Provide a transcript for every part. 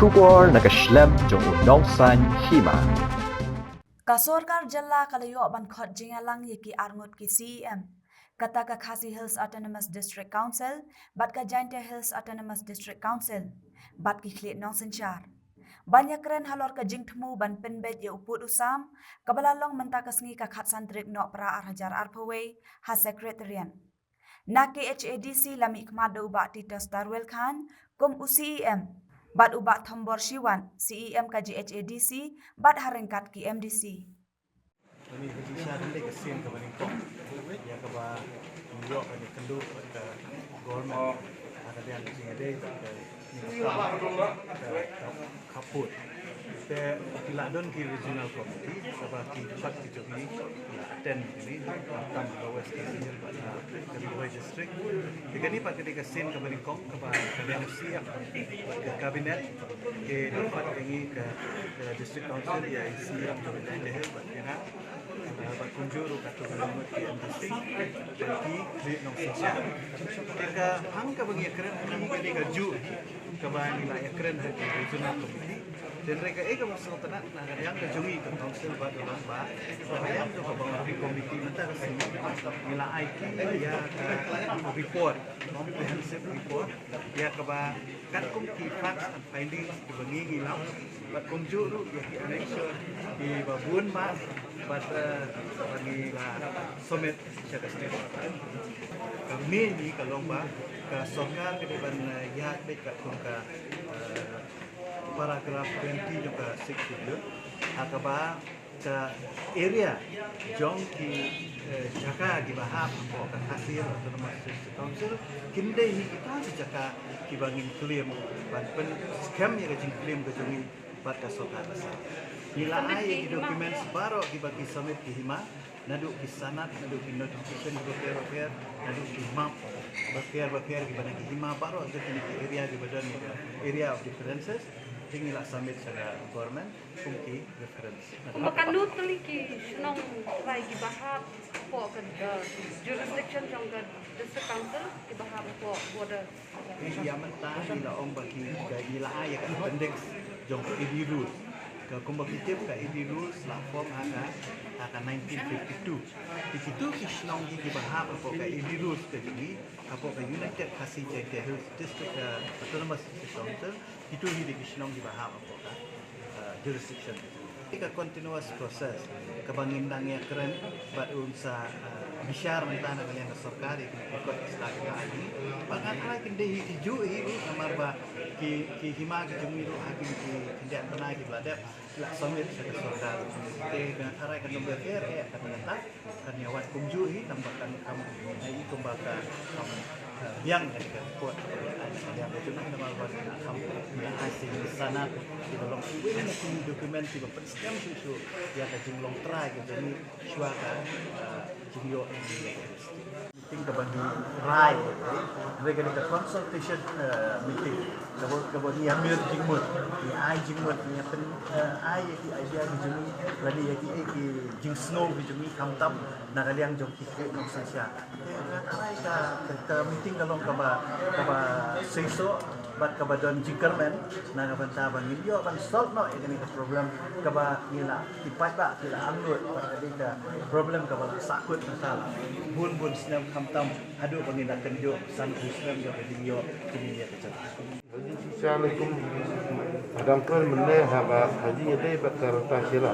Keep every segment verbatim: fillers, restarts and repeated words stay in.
Khubor na ka shlem jong u nongsaiñ hima. Ka sorkar jylla ka la ïoh ban khot jingïalang ïa ki arngut ki C E M, kata ka Khasi Hills Autonomous District Council bad ka Jaintia Hills Autonomous District Council, bad ki khlieh nongsynshar, ban ïakren halor ka jingthmu ban pynbeit ïa u pud u sam kaba la long mynta ka sngi ka khatsan tarik Nohprah ar hajar arphew wei ha Secretariat. Na K H A D C la mihkhmat da u Bah Titus Tarwel Chyne kum u C E M, bad u Bah Thombor Shiwat, C E M ka G H A D C, bad ha ryngkat ki M D C. Kane ka jingshisha kane ka sien kaba nyngkong ïa kaba ngi ïoh kane ka kynduh bad ka government ha ka liang ka jingïadei bad ka jingïasam ka, ka, ka pud. Te ki la don ki regional committee kaba ki paidbah ki jong ngi ki la attend kane, khamtam ha West Khasi Hills bad ha ka Ri Bhoi District. Te kane pat ka dei ka sien kaba nyngkong kaba ka liang C E M bad ka cabinet ki la khot ïa ngi ka, ka District Council, ïa i C E M jong ka Jaintia Hills bad ïa nga, eh, bad kumjuh ruh katto katne ngut ki M D C bad ki khlieh nongsynshar. Te ka phang kaba ngi ïakren hangne ka dei kajuh hi kaba ngi la ïakren ha ki regional committee. Te hynrei kaei kaba sngewtynnat na ka liang ka jong ngi ka council ba ka long ba, na ka liang jong ka boundary committee mynta ka sngi ngi la ai ki ïa ka report, comprehensive report, ïa kaba katkum ki facts and findings kiba ngi ngi lam, bad kumjuh ruh ïa ki annexure kiba bun bha, bad, eh, ba ngi la submit sha ka state. Ka main hi ka long ba ka sorkar ka dei ban, eh, ïaid beit katkum ka, eh, paragraph twenty jong ka Sixth Schedule, ha kaba ka area jong ki, eh, jaka kiba hap hapoh ka Khasi Hills Autonomous District Council kin dei hi kita ki jaka kiba ngin claim ban pynskhem ïa ka jingclaim ka jong ngi bad ka sorkar ka state. Ngi la ai ïa ki documents baroh kiba ki submit ki hima, naduh ki sanad, naduh ki notification kiba pher bapher, naduh ki map bapher bapher kiba na ki hima baroh jong kine ki area kiba don ïa ka area of differences. Te ngi la submit sha ka government kum ki reference. Kumba katno tylli ki shnong trai kiba hap hapoh ka, uh, jurisdiction jong ka District Council kiba hap hapoh border? Ïa mynta ngi la ong ba ki, ka, ngi la ai ïa ka appendix jong ka A D rules. Ka kumba ki tip ka A D rules la form ha ka, ha ka nineteen fifty-two. Ki, kito ki shnong ki, kiba hap hapoh ka A D rules ka jong ngi, hapoh ka United Khasi Jaintia Hills District, uh, Autonomous District Council, kito hi dei ki shnong kiba hap hapoh ka, uh, jurisdiction. Ka continuous process kaba ngin nang ïakren bad un sa, uh, bishar mynta na ka liang ka sorkar ïa kine ki kot ki sla kiba ai. Bad nga tharai kin dei hi kijuh hi ruh namar ba ki, ki hima ki jong ngi ruh ha kine ki khyndiat bnai kiba la dep la submit sha ka sorkar. Te nga tharai kan ym bapher eh kata kata. Kan ïa wan kumjuh hi, tang ba kan kham, eh, i kumba ka kham, eh, biang ka, ka kot, eh, ka liang ka jong ngi namar ba ka kham, eh, ai shisha na ki ba long kiwei na ki document kiba pynskhem shuh shuh ïa ka jinglong trai ka jong ngi shuwa ka, eh, jingïoh. Meeting kaba ngi rai, hynrei ka dei ka consultation, eh, meeting. Kaba, kaba ngi ïa mir jingmut, ngi ai jingmut, ngi ïa pyn, eh, ai ïa ki idea ki jong ngi, lane ïa ki, eh, ki jingsngew ki jong ngi khamtam na ka liang jong ki khlieh nongsynshar. Te nga tharai ka, ka, ka meeting ka long kaba, kaba seisoh bad kaba don jingkyrmen na ka bynta ba ngin ïoh ban solve noh ïa kane ka problem kaba ngi la, ki paidbah ki la angnud bad ka dei ka problem kaba la sahkut mynta la bun bun snem khamtam haduh ba ngin da kynjoh sanphew snem jong ka jingïoh kine ïa ka jaka. Ka jingshisha ne kum hadang kren mynne ha ka, ha jingïadei bad ka rta shira.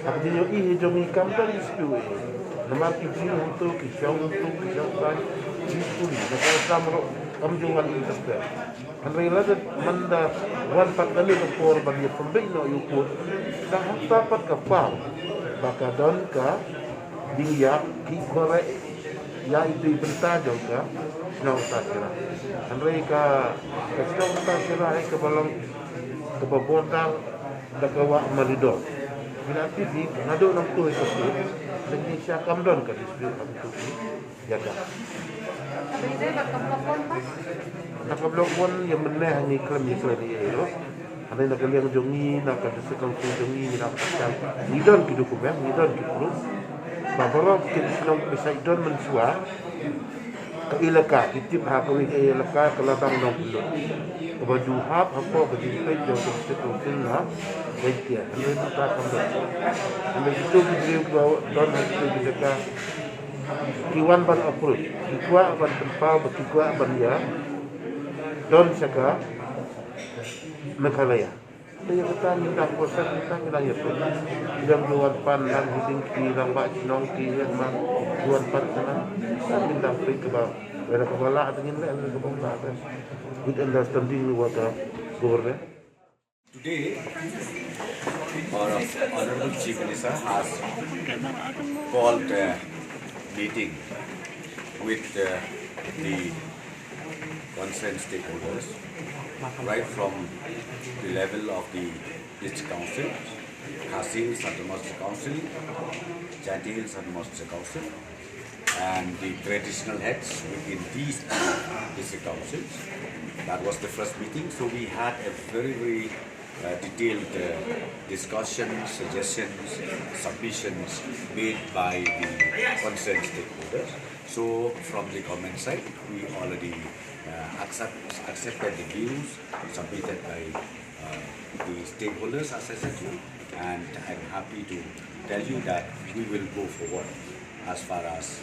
Ha ka jingïohi hi jong ngi kam don dispute. Namar ki briew hangto ki shong hangto ki shong kai ki puli na ka kam ruh kam jong ngan interfere. Hynrei lada mynta wan pat kane ka por ban ïa pynbeit noh ïa u kot, ka hangta pat ka par ba ka don ka jingïakhih khuslai ïa itu i bynta jong ka shnong Rta Shira. Hynrei ka, ka shnong Rta Shira hi kaba long kaba border da ka wah Malidor. Ngi la tip hi naduh nangto hi ka state, lane sha kam don ka dispute ha kito ki jaka. Hynrei dei ba ka block one pat? Na ka block one ïa mynne ha ngi khlem ïa kren ïa ïa ruh. Hynrei na ka liang jong ngi, na ka district council jong ngi, ngi la pyrshang, ngi don ki document, ngi don ki proof ba baroh ki shnong ki sa don mynshuwa. Ka elaka, ki tip ha kawei ka elaka ka la dang nongpynlut kaba ju hap hapoh ka jingpeit jong ka District Council na Jaintia. Hynrei mynta kam don. Hynrei kito ki briew kiba don ha kito ki elaka ki wan ban approach, ki kwah ban pynpaw bad ki kwah ban ïa don sha ka Meghalaya. Te ïa kata ngi dang proses, ngi dang, ngi dang ïa peit. Ngi dang ju wan pan lang hiding ki rangbah shnong ki ïa ma ju wan pan sana. Ngi dang peit kaba whether kaba lah te ngin leh, whether kaba ym lah te. With understanding with the government. Today, our Honorable Chief Minister has called a meeting with uh, the concerned stakeholders, right from the level of the District Council, Khasi Hills Autonomous District Council, Jaintia Hills Autonomous District Council, and the traditional heads within these two district councils. That was the first meeting. So we had a very, very uh, detailed uh, discussion, suggestions, submissions made by the concerned stakeholders. So from the government side, we already uh, accept, accepted the views submitted by uh, the stakeholders, as I said to you, and I'm happy to tell you that we will go forward as far as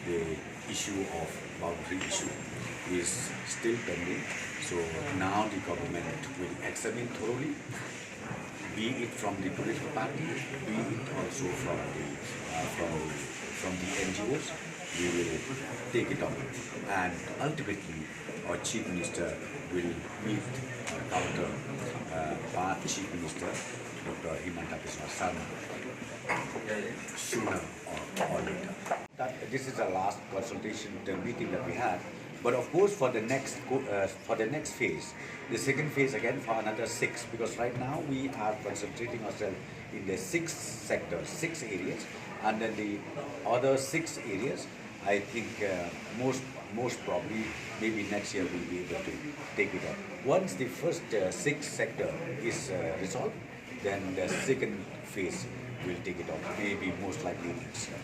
the issue of boundary issue is still pending. So now the government will examine thoroughly, be it from the political party, be it also from the uh, from from the N G Os. We will take it on, and ultimately our Chief Minister will meet our counterpart Chief Minister Doctor Himanta Biswa Sarma sooner or, or later. That, this is the last consultation, the meeting that we had. But of course, for the next co- uh, for the next phase, the second phase again for another six, because right now we are concentrating ourselves in the six sectors, six areas, and then the other six areas, I think uh, most most probably maybe next year we'll be able to take it up. Once the first uh, six sector is uh, resolved, then the second phase will take it up, maybe most likely next year.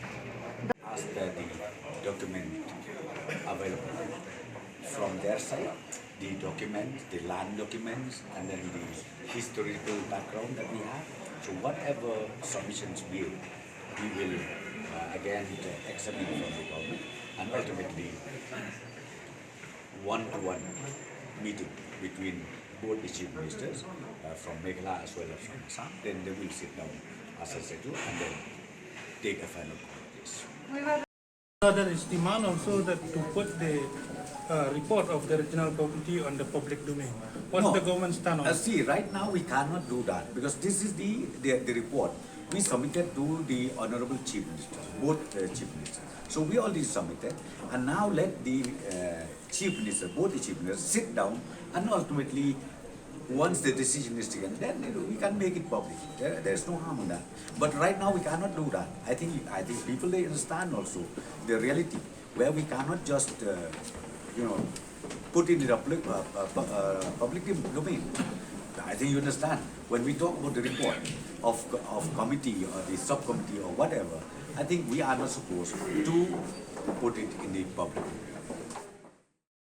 As per the document available from their side, the documents, the land documents, and then the historical background that we have. So whatever submissions made, we will uh, again uh, examine from the government and ultimately one-to-one meeting between both the chief ministers uh, from Meghalaya as well as from Assam. Then they will sit down, as I said to you, and then take a final call on this. So there is demand also that to put the uh, report of the regional committee on the public domain. What's No. the government stand on? Uh, see, right now we cannot do that because this is the, the, the report we submitted to the Honorable Chief Minister, both uh, Chief Ministers. So we already submitted, and now let the uh, Chief Minister, both the Chief Ministers, sit down and ultimately, once the decision is taken, then you know, we can make it public. There, there's no harm in that. But right now we cannot do that. I think I think people they understand also the reality where we cannot just uh, you know put in the public, uh, uh, pu- uh, public domain. I think you understand when we talk about the report of of committee or the subcommittee or whatever. I think we are not supposed to put it in the public.